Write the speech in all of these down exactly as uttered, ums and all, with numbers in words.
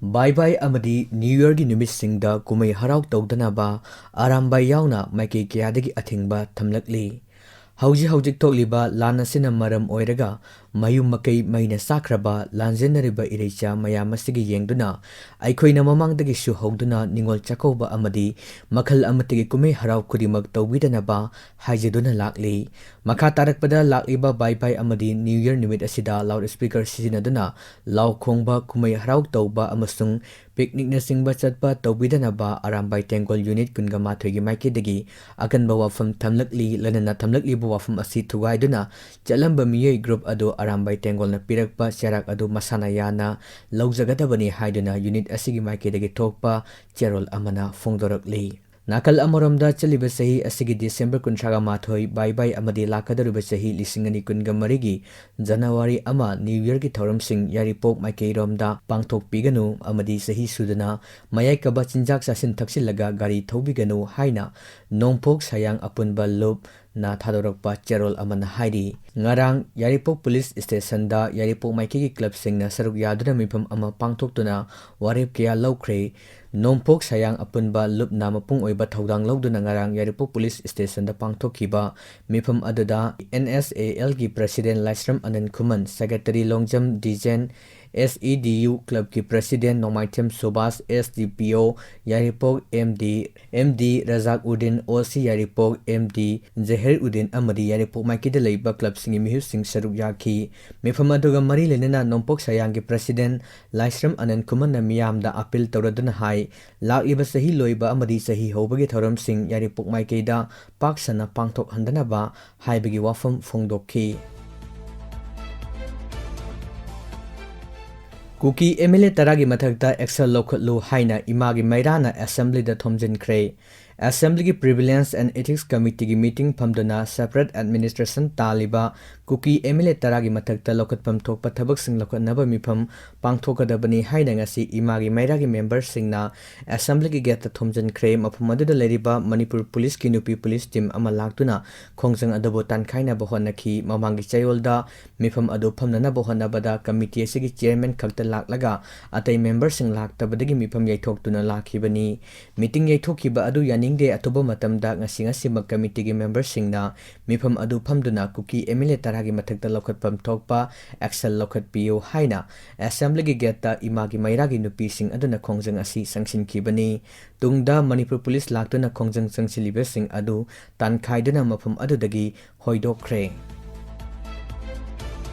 ꯕꯥꯏ ꯕꯥꯏ ꯑꯃꯗꯤ ꯅ꯭ꯌꯨ ꯌꯔꯒꯤ ꯅꯨꯃꯤꯠꯁꯤꯡꯗ ꯀꯨꯝꯍꯩ ꯍꯔꯥꯎ ꯇꯧꯗꯅꯕ ꯑꯔꯥꯝꯕꯥꯏ ꯌꯥꯎꯅ ꯃꯥꯏꯀꯩ ꯀꯌꯥꯗꯒꯤ ꯑꯊꯤꯡꯕ ꯊꯝꯂꯛꯂꯤ꯫ ꯍꯧꯖꯤꯛ ꯍꯧꯖꯤꯛ ꯊꯣꯛꯂꯤꯕ ꯂꯥꯟ ꯑꯁꯤꯅ ꯃꯔꯝ ꯑꯣꯏꯔꯒ ꯃꯌꯨꯝ ꯃꯀꯩ ꯃꯩꯅ ꯆꯥꯛꯈ꯭ꯔꯕ ꯂꯥꯟꯖꯦꯟꯅꯔꯤꯕ ꯏꯔꯩꯆꯥ ꯃꯌꯥꯝ ꯑꯁꯤꯒꯤ ꯌꯦꯡꯗꯨꯅ ꯑꯩꯈꯣꯏꯅ ꯃꯃꯥꯡꯗꯒꯤꯁꯨ ꯍꯧꯗꯨꯅ ꯅꯤꯉꯣꯜ ꯆꯥꯛꯀꯧꯕ ꯑꯃꯗꯤ ꯃꯈꯜ ꯑꯃꯠꯇꯒꯤ ꯀꯨꯝꯍꯩ ꯍꯔꯥꯎ ꯈꯨꯗꯤꯡꯃꯛ ꯇꯧꯕꯤꯗꯅꯕ ꯍꯥꯏꯖꯗꯨꯅ ꯂꯥꯛꯂꯤ꯫ ꯃꯈꯥ ꯇꯥꯔꯛꯄꯗ ꯂꯥꯛꯂꯤꯕ ꯕꯥꯏ ꯕꯥꯏ ꯑꯃꯗꯤ ꯅ꯭ꯌꯨ ꯌꯔ ꯅꯨꯃꯤꯠ ꯑꯁꯤꯗ ꯂꯥꯎꯗ ꯁ꯭ꯄꯤꯀꯔ ꯁꯤꯖꯤꯟꯅꯗꯨꯅ ꯂꯥꯎ ꯈꯣꯡꯕ, ꯀꯨꯝꯍꯩ ꯍꯔꯥꯎ ꯇꯧꯕ ꯑꯃꯁꯨꯡ ꯄꯤꯛꯅꯤꯛꯅꯆꯤꯡꯕ ꯆꯠꯄ ꯇꯧꯕꯤꯗꯅꯕ ꯑꯔꯥꯝꯕꯥꯏ ꯇꯦꯡꯒꯣꯜ ꯌꯨꯅꯤꯠ ꯀꯨꯟꯒ ꯃꯥꯊꯣꯏꯒꯤ ꯃꯥꯏꯀꯩꯗꯒꯤ ꯑꯀꯟꯕ ꯋꯥꯐꯝ ꯊꯝꯂꯛꯂꯤ꯫ ꯂꯣꯏꯅꯅ ꯊꯝꯂꯛꯂꯤꯕ ꯋꯥꯐꯝ ꯑꯁꯤ ꯊꯨꯒꯥꯏꯗꯨꯅ ꯆꯠꯂꯝꯕ ꯃꯤꯑꯣꯏ ꯒ꯭ꯔꯨꯞ ꯑꯗꯨ ꯑꯔꯥꯝꯕꯥꯏ ꯇꯦꯡꯒꯣꯜꯅ ꯄꯤꯔꯛꯄ ꯆꯩꯔꯥꯛ ꯑꯗꯨ ꯃꯁꯥꯅ ꯌꯥꯅ ꯂꯧꯖꯒꯗꯕꯅꯤ ꯍꯥꯏꯗꯨꯅ ꯌꯨꯅꯤꯠ ꯑꯁꯤꯒꯤ ꯃꯥꯏꯀꯩꯗꯒꯤ ꯊꯣꯛꯄ ꯆꯦꯔꯣꯜ ꯑꯃꯅ ꯐꯣꯡꯗꯣꯔꯛꯂꯤ꯫ ꯅꯥꯀꯜ ꯑꯃꯔꯣꯝꯗ, ꯆꯠꯂꯤꯕ ꯆꯍꯤ ꯑꯁꯤꯒꯤ ꯗꯤꯁꯦꯝꯕꯔ ꯀꯨꯟꯊ꯭ꯔꯥꯒ ꯃꯥꯊꯣꯏ, ꯕꯥꯏ ꯕꯥꯏ ꯑꯃꯗꯤ ꯂꯥꯛꯀꯗꯧꯔꯤꯕ ꯆꯍꯤ ꯂꯤꯁꯤꯡ ꯑꯅꯤ ꯀꯨꯟꯒ ꯃꯔꯤꯒꯤ ꯖꯅꯋꯥꯔꯤ ꯑꯃ, ꯅ꯭ꯌꯨ ꯌꯔꯒꯤ ꯊꯧꯔꯝꯁꯤꯡ ꯌꯥꯏꯔꯤꯄꯣꯛ ꯃꯥꯏꯀꯩꯔꯣꯝꯗ ꯄꯥꯡꯊꯣꯛꯄꯤꯒꯅꯨ ꯑꯃꯗꯤ ꯆꯍꯤ ꯁꯨꯗꯅ ꯃꯌꯥꯏ ꯀꯕ ꯆꯤꯟꯖꯥꯛ ꯆꯥꯁꯤꯟ ꯊꯛꯆꯤꯜꯂꯒ ꯒꯥꯔꯤ ꯊꯧꯕꯤꯒꯅꯨ ꯍꯥꯏꯅ ꯅꯣꯡꯄꯣꯛ ꯁꯌꯥꯡ ꯑꯄꯨꯟꯕ ꯂꯨꯞꯅ ꯊꯥꯗꯣꯔꯛꯄ ꯆꯦꯔꯣꯜ ꯑꯃꯅ ꯍꯥꯏꯔꯤ꯫ ꯉꯔꯥꯡ ꯌꯥꯏꯔꯤꯄꯣꯛ ꯄꯨꯂꯤꯁ ꯁ꯭ꯇꯦꯁꯟꯗ ꯌꯥꯏꯔꯤꯄꯣꯛ ꯃꯥꯏꯀꯩꯒꯤ ꯀ꯭ꯂꯕꯁꯤꯡꯅ ꯁꯔꯨꯛ ꯌꯥꯗꯨꯅ ꯃꯤꯐꯝ ꯑꯃ ꯄꯥꯡꯊꯣꯛꯇꯨꯅ ꯋꯥꯔꯦꯞ ꯀꯌꯥ ꯂꯧꯈ꯭ꯔꯦ꯫ ꯅꯣꯡꯄꯣꯛ ꯁꯌꯥꯡ ꯑꯄꯨꯟꯕ ꯂꯨꯞꯅ ꯃꯄꯨꯡ ꯑꯣꯏꯕ ꯊꯧꯗꯥꯡ ꯂꯧꯗꯨꯅ ꯉꯔꯥꯡ ꯌꯥꯏꯔꯤꯄꯣꯛ ꯄꯨꯂꯤꯁ ꯁ꯭ꯇꯦꯁꯟꯗ ꯄꯥꯡꯊꯣꯛꯈꯤꯕ ꯃꯤꯐꯝ ꯑꯗꯨꯗ ꯑꯦꯟ ꯑꯦꯁ ꯑꯦ ꯑꯦꯜꯒꯤ president Laishram Anand Khuman, secretary Longjam Dijen, S E D U ꯀ꯭ꯂꯕꯀꯤ ꯄ꯭ꯔꯁꯤꯗꯦꯟ ꯅꯣꯡꯃꯥꯏꯊꯦꯝ ꯁꯨꯕꯥꯁ, S D P O Yairipok M D, M D ꯔꯖꯥꯛ Uddin, ꯑꯣ ꯁꯤ ꯌꯥꯏꯔꯤꯄꯣꯛ ꯑꯦꯝ ꯗꯤ ꯖꯍꯤꯔ ꯎꯗꯤꯟ ꯑꯃꯗꯤ ꯌꯥꯏꯔꯤꯄꯣꯛ ꯃꯥꯏꯀꯩꯗ ꯂꯩꯕ ꯀ꯭ꯂꯕꯁꯤꯡꯒꯤ ꯃꯤꯍꯨꯠꯁꯤꯡ ꯁꯔꯨꯛ ꯌꯥꯈꯤ꯫ ꯃꯤꯐꯝ ꯑꯗꯨꯒ ꯃꯔꯤ ꯂꯩꯅꯅ ꯅꯣꯡꯄꯣꯛ ꯁꯌꯥꯡꯒꯤ ꯄ꯭ꯔꯁꯤꯗꯦꯟ ꯂꯥꯏꯁ꯭ꯔꯝ ꯑꯅꯟ ꯈꯨꯃꯟꯅ ꯃꯤꯌꯥꯝꯗ ꯑꯥꯄꯤꯜ ꯇꯧꯔꯗꯨꯅ ꯍꯥꯏ, ꯂꯥꯛꯂꯤꯕ ꯆꯍꯤ ꯂꯣꯏꯕ ꯑꯃꯗꯤ ꯆꯍꯤ ꯍꯧꯕꯒꯤ ꯊꯧꯔꯝꯁꯤꯡ ꯌꯥꯏꯔꯤꯄꯣꯛ ꯃꯥꯏꯀꯩꯗ ꯄꯥꯛ ꯁꯟꯅ ꯄꯥꯡꯊꯣꯛꯍꯟꯗꯅꯕ ꯍꯥꯏꯕꯒꯤ ꯋꯥꯐꯝ ꯐꯣꯡꯗꯣꯛꯈꯤ꯫ ꯀꯨꯀꯤ ꯑꯦꯝ ꯑꯦꯜ ꯑꯦ ꯇꯔꯥꯒꯤ ꯃꯊꯛꯇ action ꯂꯧꯈꯠꯂꯨ ꯍꯥꯏꯅ ꯏꯃꯥꯒꯤ ꯃꯩꯔꯥꯅ ꯑꯦꯁꯦꯝꯕ꯭ꯂꯤꯗ ꯊꯣꯝꯖꯤꯟꯈ꯭ꯔꯦ꯫ Assemblyꯒꯤ Privilege and Ethics Committeeꯒꯤ meeting ꯐꯝꯗꯨꯅ separate administration ꯇꯥꯜꯂꯤꯕ Kuki M L A ꯇꯔꯥꯒꯤ ꯃꯊꯛꯇ ꯂꯧꯈꯠꯐꯝ ꯊꯣꯛꯄ ꯊꯕꯛꯁꯤꯡ ꯂꯧꯈꯠꯅꯕ ꯃꯤꯐꯝ ꯄꯥꯡꯊꯣꯛꯀꯗꯕꯅꯤ ꯍꯥꯏꯅ ꯉꯁꯤ ꯏꯃꯥꯒꯤ ꯃꯩꯔꯥꯒꯤ memberꯁꯤꯡꯅ Assemblyꯒꯤ gateꯇ ꯊꯣꯝꯖꯤꯟꯈ꯭ꯔꯦ꯫ ꯃꯐꯝ ꯑꯗꯨꯗ ꯂꯩꯔꯤꯕ ꯃꯅꯤꯄꯨꯔ Policeꯀꯤ ꯅꯨꯄꯤ police team ꯑꯃ ꯂꯥꯛꯇꯨꯅ ꯈꯣꯡꯖꯪ ꯑꯗꯨꯕꯨ ꯇꯥꯟꯈꯥꯏꯅꯕ ꯍꯣꯠꯅꯈꯤ꯫ ꯃꯃꯥꯡꯒꯤ ꯆꯌꯣꯜꯗ ꯃꯤꯐꯝ ꯑꯗꯨ ꯐꯝꯅꯅꯕ ꯍꯣꯠꯅꯕꯗ committee ꯑꯁꯤꯒꯤ chairman ꯈꯛꯇ ꯂꯥꯛꯂꯒ ꯑꯇꯩ memberꯁꯤꯡ ꯂꯥꯛꯇꯕꯗꯒꯤ ꯃꯤꯐꯝ ꯌꯩꯊꯣꯛꯇꯨꯅ ꯂꯥꯛꯈꯤꯕꯅꯤ꯫ Meeting ꯌꯩꯊꯣꯛꯈꯤꯕ ꯑꯗꯨ ꯌꯥꯅꯤꯡꯗꯦ, ꯑꯊꯨꯕ ꯃꯇꯝꯗ ꯉꯁꯤ ꯉꯁꯤꯃꯛ committeeꯒꯤ memberꯁꯤꯡꯅ ꯃꯤꯐꯝ ꯑꯗꯨ ꯐꯝꯗꯨꯅ ꯀꯨꯀꯤ M L A ꯇꯔꯥꯒꯤ ꯃꯊꯛꯇ ꯂꯧꯈꯠꯐꯝ ꯊꯣꯛꯄ action ꯂꯧꯈꯠꯄꯤꯌꯨ ꯍꯥꯏꯅ Assemblyꯒꯤ gateꯇ ꯏꯃꯥꯒꯤ ꯃꯩꯔꯥꯒꯤ ꯅꯨꯄꯤꯁꯤꯡ ꯑꯗꯨꯅ ꯈꯣꯡꯖꯪ ꯑꯁꯤ ꯆꯪꯁꯤꯟꯈꯤꯕꯅꯤ꯫ ꯇꯨꯡꯗ ꯃꯅꯤꯄꯨꯔ police ꯂꯥꯛꯇꯨꯅ ꯈꯣꯡꯖꯪ ꯆꯪꯁꯤꯜꯂꯤꯕꯁꯤꯡ ꯑꯗꯨ ꯇꯥꯟꯈꯥꯏꯗꯨꯅ ꯃꯐꯝ ꯑꯗꯨꯗꯒꯤ ꯍꯣꯏꯗꯣꯛꯈ꯭ꯔꯦ꯫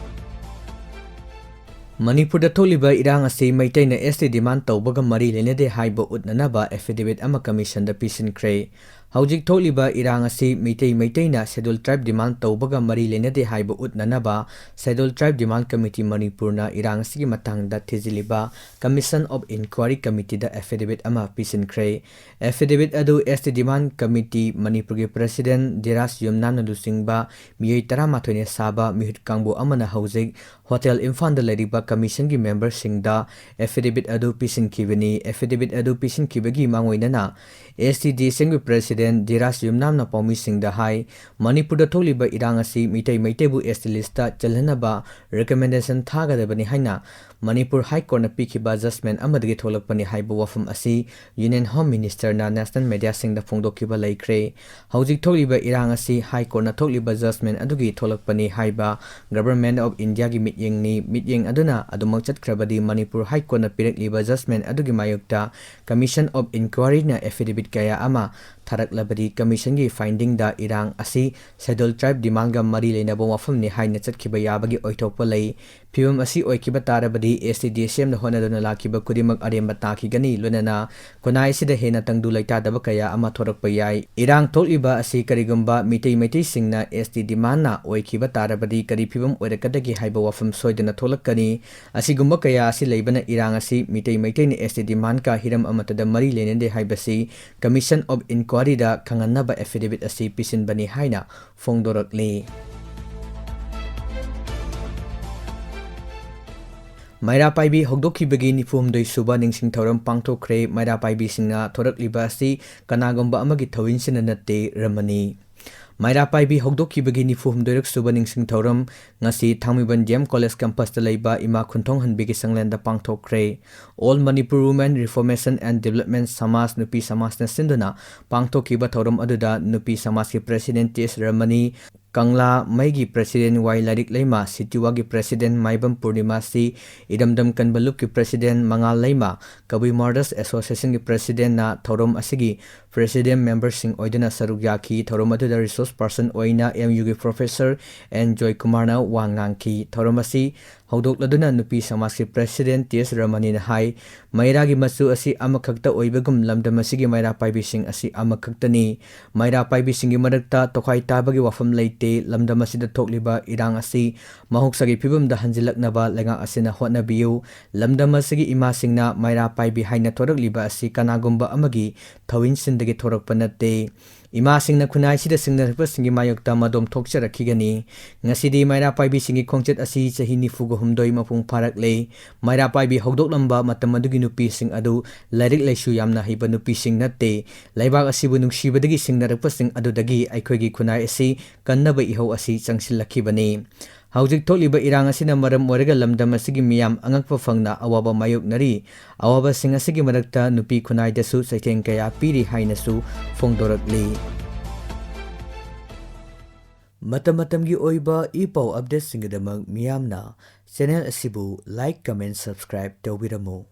ꯃꯅꯤꯄꯨꯔꯗ ꯊꯣꯛꯂꯤꯕ ꯏꯔꯥꯡ ꯑꯁꯤ ꯃꯩꯇꯩꯅ S T demand ꯇꯧꯕꯒ ꯃꯔꯤ ꯂꯩꯅꯗꯦ ꯍꯥꯏꯕ ꯎꯠꯅꯅꯕ affidavit ꯑꯃ commissionꯗ ꯄꯤꯁꯤꯟꯈ꯭ꯔꯦ꯫ ꯍꯧꯖꯤꯛ ꯊꯣꯛꯂꯤꯕ ꯏꯔꯥꯡ ꯑꯁꯤ ꯃꯤꯇꯩ ꯃꯩꯇꯩꯅ Scheduled Tribe demand ꯇꯧꯕꯒ ꯃꯔꯤ ꯂꯩꯅꯗꯦ ꯍꯥꯏꯕ ꯎꯠꯅꯅꯕ Scheduled Tribe Demand Committee ꯃꯅꯤꯄꯨꯔꯅ ꯏꯔꯥꯡ ꯑꯁꯤꯒꯤ ꯃꯇꯥꯡꯗ ꯊꯤꯖꯤꯜꯂꯤꯕ Commission of Inquiry Committeeꯗ affidavit ꯑꯃ ꯄꯤꯁꯤꯟꯈ꯭ꯔꯦ꯫ Affidavit ꯑꯗꯨ S T Demand Committee ꯃꯅꯤꯄꯨꯔꯒꯤ President ꯙꯤꯔꯥꯖ ꯌꯨꯝꯅꯥꯝꯅ ꯂꯨꯆꯤꯡꯕ ꯃꯤꯑꯣꯏ ꯇꯔꯥꯃꯥꯊꯣꯏꯅ ꯁꯥꯕ ꯃꯤꯍꯨꯠ ꯀꯥꯡꯕꯨ ꯑꯃꯅ ꯍꯧꯖꯤꯛ Hotel ꯏꯝꯐꯥꯜꯗ ꯂꯩꯔꯤꯕ commissionꯒꯤ memberꯁꯤꯡꯗ affidavit ꯑꯗꯨ ꯄꯤꯁꯤꯟꯈꯤꯕꯅꯤ꯫ Affidavit ꯑꯗꯨ ꯄꯤꯁꯤꯟꯈꯤꯕꯒꯤ ꯃꯥꯡꯑꯣꯏꯅꯅ S T D C Mꯒꯤ President Dhiraj ꯌꯨꯝꯅꯥꯝꯅ ꯄꯥꯎꯃꯤꯁꯤꯡꯗ ꯍꯥꯏ, ꯃꯅꯤꯄꯨꯔꯗ ꯊꯣꯛꯂꯤꯕ ꯏꯔꯥꯡ ꯑꯁꯤ ꯃꯤꯇꯩ ꯃꯩꯇꯩꯕꯨ S T listꯇ ꯆꯜꯍꯟꯅꯕ recommendation ꯊꯥꯒꯗꯕꯅꯤ ꯍꯥꯏꯅ ꯃꯅꯤꯄꯨꯔ High Courtꯅ ꯄꯤꯈꯤꯕ judgment ꯑꯃꯗꯒꯤ ꯊꯣꯛꯂꯛꯄꯅꯤ ꯍꯥꯏꯕ ꯋꯥꯐꯝ ꯑꯁꯤ Union Home Ministerꯅ national mediaꯁꯤꯡꯗ ꯐꯣꯡꯗꯣꯛꯈꯤꯕ ꯂꯩꯈ꯭ꯔꯦ꯫ ꯍꯧꯖꯤꯛ ꯊꯣꯛꯂꯤꯕ ꯏꯔꯥꯡ ꯑꯁꯤ High Courtꯅ ꯊꯣꯛꯂꯤꯕ judgment ꯑꯗꯨꯒꯤ ꯊꯣꯛꯂꯛꯄꯅꯤ ꯍꯥꯏꯕ Government of Indiaꯒꯤ ꯃꯤꯠꯌꯦꯡꯅꯤ꯫ ꯃꯤꯠꯌꯦꯡ ꯑꯗꯨꯅ ꯑꯗꯨꯃꯛ ꯆꯠꯈ꯭ꯔꯕꯗꯤ ꯃꯅꯤꯄꯨꯔ High Courtꯅ ꯄꯤꯔꯛꯂꯤꯕ judgment ꯑꯗꯨꯒꯤ ꯃꯥꯌꯣꯛꯇ Commission of Inquiryꯅ affidavit ꯀꯌꯥ ꯑꯃ ꯊꯥꯔꯛꯂꯕꯗꯤ commissionꯒꯤ findingꯗ ꯏꯔꯥꯡ ꯑꯁꯤ Scheduled Tribe demandꯒ ꯃꯔꯤ ꯂꯩꯅꯕ ꯋꯥꯐꯝꯅꯤ ꯍꯥꯏꯅ ꯆꯠꯈꯤꯕ ꯌꯥꯕꯒꯤ ꯑꯣꯏꯊꯣꯛꯄ ꯂꯩ꯫ ꯐꯤꯚꯝ ꯑꯁꯤ ꯑꯣꯏꯈꯤꯕ ꯇꯥꯔꯕꯗꯤ S T D C Mꯅ ꯍꯣꯠꯅꯗꯨꯅ ꯂꯥꯛꯈꯤꯕ ꯈꯨꯗꯤꯡꯃꯛ ꯑꯔꯦꯝꯕ ꯇꯥꯈꯤꯒꯅꯤ, ꯂꯣꯏꯅꯅ ꯈꯨꯟꯅꯥꯏ ꯑꯁꯤꯗ ꯍꯦꯟꯅ ꯇꯪꯗꯨ ꯂꯩꯇꯥꯗꯕ ꯀꯌꯥ ꯑꯃ ꯊꯣꯔꯛꯄ ꯌꯥꯏ꯫ ꯏꯔꯥꯡ ꯊꯣꯛꯂꯤꯕ ꯑꯁꯤ ꯀꯔꯤꯒꯨꯝꯕ ꯃꯤꯇꯩ ꯃꯩꯇꯩꯁꯤꯡꯅ S T demandꯅ ꯑꯣꯏꯈꯤꯕ ꯇꯥꯔꯕꯗꯤ ꯀꯔꯤ ꯐꯤꯚꯝ ꯑꯣꯏꯔꯛꯀꯗꯒꯦ ꯍꯥꯏꯕ ꯋꯥꯐꯝ ꯁꯣꯏꯗꯅ ꯊꯣꯛꯂꯛꯀꯅꯤ꯫ ꯑꯁꯤꯒꯨꯝꯕ ꯀꯌꯥ ꯑꯁꯤ ꯂꯩꯕꯅ ꯏꯔꯥꯡ ꯑꯁꯤ ꯃꯤꯇꯩ ꯃꯩꯇꯩꯅ S T demandꯀ ꯍꯤꯔꯝ ꯑꯃꯠꯇꯗ ꯃꯔꯤ ꯂꯩꯅꯗꯦ ꯍꯥꯏꯕꯁꯤ Commission of Inquiry ꯑꯗꯨꯗ ꯈꯪꯍꯟꯅꯕ affidavit ꯑꯁꯤ ꯄꯤꯁꯤꯟꯕꯅꯤ ꯍꯥꯏꯅ ꯐꯣꯡꯗꯣꯔꯛꯂꯤ꯫ ꯃꯩꯔꯥ ꯄꯥꯏꯕꯤ ꯍꯧꯗꯣꯛꯈꯤꯕꯒꯤ ꯅꯤꯐꯨ ꯍꯨꯝꯗꯣꯏ ꯁꯨꯕ ꯅꯤꯡꯁꯤꯡ ꯊꯧꯔꯝ ꯄꯥꯡꯊꯣꯛꯈ꯭ꯔꯦ꯫ ꯃꯩꯔꯥ ꯄꯥꯏꯕꯤꯁꯤꯡꯅ ꯊꯣꯔꯛꯂꯤꯕ ꯑꯁꯤ ꯀꯅꯥꯒꯨꯝꯕ ꯑꯃꯒꯤ ꯊꯧꯏꯟꯁꯤꯅ ꯅꯠꯇꯦ, ꯔꯃꯅꯤ꯫ ꯃꯩꯔꯥ ꯄꯥꯏꯕꯤ ꯍꯧꯗꯣꯛꯈꯤꯕꯒꯤ ꯅꯤꯐꯨ ꯍꯨꯝꯗꯣꯏꯔꯛ ꯁꯨꯕ ꯅꯤꯡꯁꯤꯡ ꯊꯧꯔꯝ ꯉꯁꯤ ꯊꯥꯡꯃꯩꯕꯟ D M College campusꯇ ꯂꯩꯕ ꯏꯃꯥ ꯈꯨꯟꯊꯣꯡꯍꯟꯕꯤꯒꯤ ꯁꯪꯂꯦꯟꯗ ꯄꯥꯡꯊꯣꯛꯈ꯭ꯔꯦ꯫ All Manipur Women Reformation and Development ꯁꯃꯥꯖ ꯅꯨꯄꯤ ꯁꯃꯥꯖꯅ ꯁꯤꯟꯗꯨꯅ ꯄꯥꯡꯊꯣꯛꯈꯤꯕ ꯊꯧꯔꯝ ꯑꯗꯨꯗ ꯅꯨꯄꯤ ꯁꯃꯥꯖꯀꯤ president T S ꯔꯃꯅꯤ, ꯀꯪꯂꯥ ꯃꯩꯒꯤ president ꯋꯥꯏ ꯂꯥꯏꯔꯤꯛ ꯂꯩꯃ, ꯁꯤꯇꯤꯋꯥꯒꯤ president ꯃꯥꯏꯕꯝ ꯄꯨꯔꯅꯤꯃꯥꯁꯤ, ꯏꯔꯝꯗꯝ ꯀꯟꯕ ꯂꯨꯞꯀꯤ president ꯃꯉꯥꯜ ꯂꯩꯃ, ꯀꯕꯨꯏ Mothers Associationꯒꯤ presidentꯅ ꯊꯧꯔꯝ ꯑꯁꯤꯒꯤ president memberꯁꯤꯡ ꯑꯣꯏꯗꯨꯅ ꯁꯔꯨꯛ ꯌꯥꯈꯤ꯫ ꯊꯧꯔꯝ ꯑꯗꯨꯗ resource person ꯑꯣꯏꯅ M Uꯒꯤ professor N ꯖꯣꯏꯀꯨꯃꯥꯔꯅ ꯋꯥ ꯉꯥꯡꯈꯤ꯫ ꯊꯧꯔꯝ ꯑꯁꯤ ꯍꯧꯗꯣꯛꯂꯗꯨꯅ ꯅꯨꯄꯤ ꯁꯃꯥꯖꯀꯤ president T S ꯔꯃꯅꯤꯅ ꯍꯥꯏ, ꯃꯩꯔꯥꯒꯤ ꯃꯆꯨ ꯑꯁꯤ ꯑꯃꯈꯛꯇ ꯑꯣꯏꯕꯒꯨꯝ ꯂꯝꯗꯝ ꯑꯁꯤꯒꯤ ꯃꯩꯔꯥ ꯄꯥꯏꯕꯤꯁꯤꯡ ꯑꯁꯤ ꯑꯃꯈꯛꯇꯅꯤ꯫ ꯃꯩꯔꯥ ꯄꯥꯏꯕꯤꯁꯤꯡꯒꯤ ꯃꯔꯛꯇ ꯇꯣꯈꯥꯏ ꯇꯥꯕꯒꯤ ꯋꯥꯐꯝ ꯂꯩꯇꯦ꯫ ꯂꯝꯗꯝ ꯑꯁꯤꯗ ꯊꯣꯛꯂꯤꯕ ꯏꯔꯥꯡ ꯑꯁꯤ ꯃꯍꯧꯁꯥꯒꯤ ꯐꯤꯕꯝꯗ ꯍꯟꯖꯤꯜꯂꯛꯅꯕ ꯂꯩꯉꯥꯛ ꯑꯁꯤꯅ ꯍꯣꯠꯅꯕꯤꯌꯨ꯫ ꯂꯝꯗꯝ ꯑꯁꯤꯒꯤ ꯏꯃꯥꯁꯤꯡꯅ ꯃꯩꯔꯥ ꯄꯥꯏꯕꯤ ꯍꯥꯏꯅ ꯊꯣꯔꯛꯂꯤꯕ ꯑꯁꯤ ꯀꯅꯥꯒꯨꯝꯕ ꯑꯃꯒꯤ ꯊꯧꯏꯟꯁꯤꯟꯗꯒꯤ ꯊꯣꯔꯛꯄ ꯅꯠꯇꯦ꯫ ꯏꯃꯥꯁꯤꯡꯅ ꯈꯨꯟꯅꯥꯏꯁꯤꯗ ꯁꯤꯡꯅꯔꯛꯄꯁꯤꯡꯒꯤ ꯃꯥꯌꯣꯛꯇ ꯃꯗꯣꯝ ꯊꯣꯛꯆꯔꯛꯈꯤꯒꯅꯤ꯫ ꯉꯁꯤꯗꯤ ꯃꯩꯔꯥ ꯄꯥꯏꯕꯤꯁꯤꯡꯒꯤ ꯈꯣꯡꯆꯠ ꯑꯁꯤ ꯆꯍꯤ ꯅꯤꯐꯨꯒ ꯍꯨꯝꯗꯣꯏ ꯃꯄꯨꯡ ꯐꯥꯔꯛꯂꯦ꯫ ꯃꯩꯔꯥ ꯄꯥꯏꯕꯤ ꯍꯧꯗꯣꯛꯂꯝꯕ ꯃꯇꯝ ꯑꯗꯨꯒꯤ ꯅꯨꯄꯤꯁꯤꯡ ꯑꯗꯨ ꯂꯥꯏꯔꯤꯛ ꯂꯥꯏꯁꯨ ꯌꯥꯝꯅ ꯍꯩꯕ ꯅꯨꯄꯤꯁꯤꯡ ꯅꯠꯇꯦ꯫ ꯂꯩꯕꯥꯛ ꯑꯁꯤꯕꯨ ꯅꯨꯡꯁꯤꯕꯗꯒꯤ ꯁꯤꯡꯅꯔꯛꯄꯁꯤꯡ ꯑꯗꯨꯗꯒꯤ ꯑꯩꯈꯣꯏꯒꯤ ꯈꯨꯟꯅꯥꯏ ꯑꯁꯤ ꯀꯟꯅꯕ ꯏꯍꯧ ꯑꯁꯤ ꯆꯪꯁꯤꯜꯂꯛꯈꯤꯕꯅꯤ꯫ ꯍꯧꯖꯤꯛ ꯊꯣꯛꯂꯤꯕ ꯏꯔꯥꯡ ꯑꯁꯤꯅ ꯃꯔꯝ ꯑꯣꯏꯔꯒ ꯂꯝꯗꯝ ꯑꯁꯤꯒꯤ ꯃꯤꯌꯥꯝ ꯑꯉꯛꯄ ꯐꯪꯅ ꯑꯋꯥꯕ ꯃꯥꯌꯣꯛꯅꯔꯤ꯫ ꯑꯋꯥꯕꯁꯤꯡ ꯑꯁꯤꯒꯤ ꯃꯔꯛꯇ ꯅꯨꯄꯤ ꯈꯨꯟꯅꯥꯏꯗꯁꯨ ꯆꯩꯊꯦꯡ ꯀꯌꯥ ꯄꯤꯔꯤ ꯍꯥꯏꯅꯁꯨ ꯐꯣꯡꯗꯣꯔꯛꯂꯤ꯫ ꯃꯇꯝ ꯃꯇꯝꯒꯤ ꯑꯣꯏꯕ ꯏ ꯄꯥꯎ updateꯁꯤꯡꯒꯤꯗꯃꯛ ꯃꯤꯌꯥꯝꯅ channel ꯑꯁꯤꯕꯨ like, comment, subscribe ꯇꯧꯕꯤꯔꯝꯃꯨ꯫